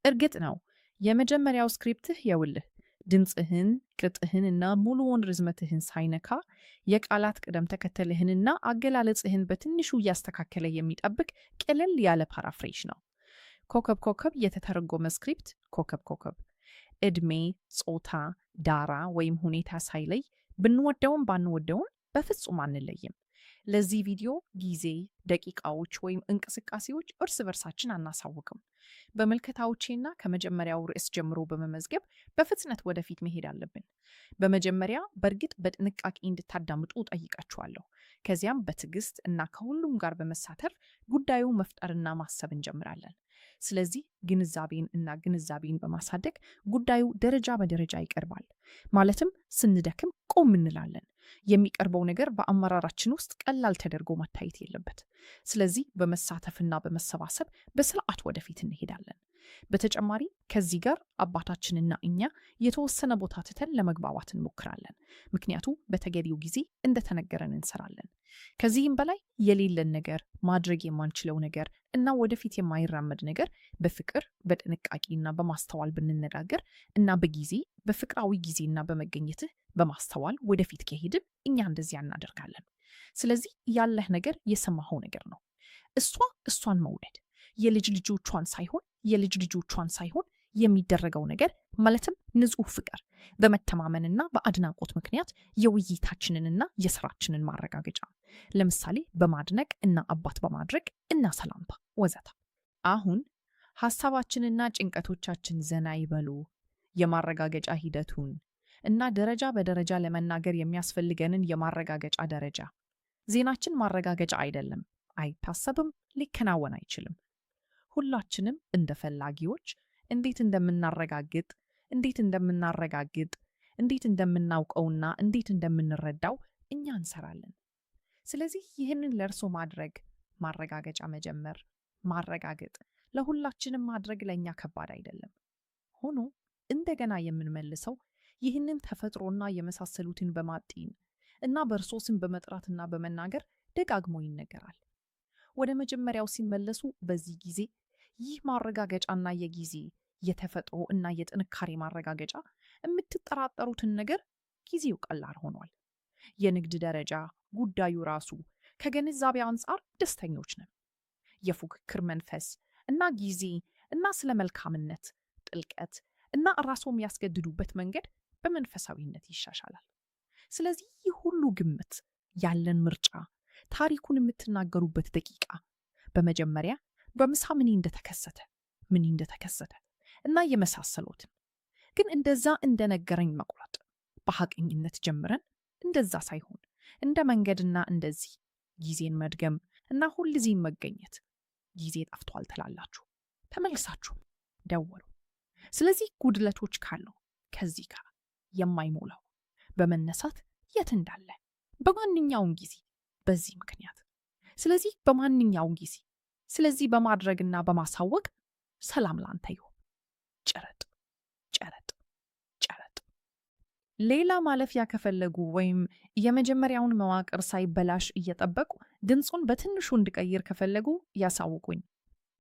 እርግጥ ነው፣ የመጀመሪያው script ህ የውልህ ድምፅህን፣ ቅጥህንና ሙሉውን ርዝመትህን ሳይነካ የቃላት ቅደም ተከተልህንና አገላለጽህን በትንሹ እያስተካከለ የሚጠብቅ ቅልል ያለ paraphrase ነው። ኮከብ ኮከብ የተተረጎመ script ኮከብ ኮከብ ዕድሜ፣ ጾታ፣ ዳራ ወይም ሁኔታ ሳይለይ ብንወደውም ባንወደውም በፍጹም አንለይም። ለዚህ ቪዲዮ ጊዜ፣ ደቂቃዎች ወይም እንቅስቃሴዎች እርስ በርሳችን አናሳውቅም። በምልከታዎቼና ከመጀመሪያው ርዕስ ጀምሮ በመመዝገብ በፍጥነት ወደፊት መሄድ አለብን። በመጀመሪያ በእርግጥ በጥንቃቄ እንድታዳምጡ እጠይቃችኋለሁ። ከዚያም በትዕግስት እና ከሁሉም ጋር በመሳተፍ ጉዳዩ መፍጠርና ማሰብ እንጀምራለን። ስለዚህ ግንዛቤን እና ግንዛቤን በማሳደግ ጉዳዩ ደረጃ በደረጃ ይቀርባል። ማለትም ስንደክም ቆም እንላለን። የሚቀርበው ነገር በአመራራችን ውስጥ ቀላል ተደርጎ መታየት የለበት። ስለዚህ በመሳተፍና በመሰባሰብ በስርዓት ወደፊት እንሄዳለን። በተጨማሪ ከዚህ ጋር አባታችንና እኛ የተወሰነ ቦታ ትተን ለመግባባት እንሞክራለን። ምክንያቱም በተገቢው ጊዜ እንደተነገረን እንሰራለን። ከዚህም በላይ የሌለን ነገር፣ ማድረግ የማንችለው ነገር እና ወደፊት የማይራመድ ነገር በፍቅር፣ በጥንቃቄና በማስተዋል ብንነጋገር እና በጊዜ፣ በፍቅራዊ ጊዜና በመገኘትህ በማስተዋል ወደፊት ከሄድን እኛ እንደዚያ እናደርጋለን። ስለዚህ ያለህ ነገር የሰማኸው ነገር ነው። እሷ እሷን መውደድ የልጅ ልጆቿን ሳይሆን የልጅ ልጆቿን ሳይሆን የሚደረገው ነገር፣ ማለትም ንጹህ ፍቅር በመተማመንና በአድናቆት ምክንያት የውይይታችንንና የስራችንን ማረጋገጫ፣ ለምሳሌ በማድነቅ እና አባት በማድረግ እና ሰላምታ ወዘተ። አሁን ሐሳባችንና ጭንቀቶቻችን ዘና ይበሉ፣ የማረጋገጫ ሂደቱን እና ደረጃ በደረጃ ለመናገር የሚያስፈልገንን የማረጋገጫ ደረጃ። ዜናችን ማረጋገጫ አይደለም፣ አይታሰብም፣ ሊከናወን አይችልም። ሁላችንም እንደ ፈላጊዎች እንዴት እንደምናረጋግጥ፣ እንዴት እንደምናረጋግጥ፣ እንዴት እንደምናውቀውና እንዴት እንደምንረዳው እኛ እንሰራለን። ስለዚህ ይህንን ለእርሶ ማድረግ፣ ማረጋገጫ መጀመር፣ ማረጋገጥ ለሁላችንም ማድረግ ለእኛ ከባድ አይደለም። ሆኖ እንደገና የምንመልሰው ይህንን ተፈጥሮና የመሳሰሉትን በማጤን እና በእርሶ ስም በመጥራትና በመናገር ደጋግሞ ይነገራል። ወደ መጀመሪያው ሲመለሱ በዚህ ጊዜ ይህ ማረጋገጫና የጊዜ፣ የተፈጥሮ እና የጥንካሬ ማረጋገጫ የምትጠራጠሩትን ነገር ጊዜው ቀላል ሆኗል። የንግድ ደረጃ ጉዳዩ ራሱ ከግንዛቤ አንጻር ደስተኞች ነን። የፉክክር መንፈስ እና ጊዜ እና ስለ መልካምነት ጥልቀት እና ራስዎ የሚያስገድዱበት መንገድ በመንፈሳዊነት ይሻሻላል። ስለዚህ ይህ ሁሉ ግምት ያለን ምርጫ፣ ታሪኩን የምትናገሩበት ደቂቃ፣ በመጀመሪያ በምሳ ምን እንደተከሰተ እና የመሳሰሉትን፣ ግን እንደዛ እንደነገረኝ መቁረጥ፣ በሐቀኝነት ጀምረን እንደዛ ሳይሆን እንደ መንገድና እንደዚህ ጊዜን መድገም እና ሁልጊዜም መገኘት ጊዜ ጠፍቷል ትላላችሁ። ተመልሳችሁ ደወሉ። ስለዚህ ጉድለቶች ካሉ ከዚህ ጋር የማይሞላው በመነሳት የት እንዳለ በማንኛውም ጊዜ በዚህ ምክንያት፣ ስለዚህ በማንኛውም ጊዜ፣ ስለዚህ በማድረግና በማሳወቅ ሰላም ላንተ ይሁን። ጨረጥ ጨረጥ ጨረጥ። ሌላ ማለፊያ ከፈለጉ ወይም የመጀመሪያውን መዋቅር ሳይበላሽ እየጠበቁ ድምፁን በትንሹ እንድቀይር ከፈለጉ ያሳውቁኝ።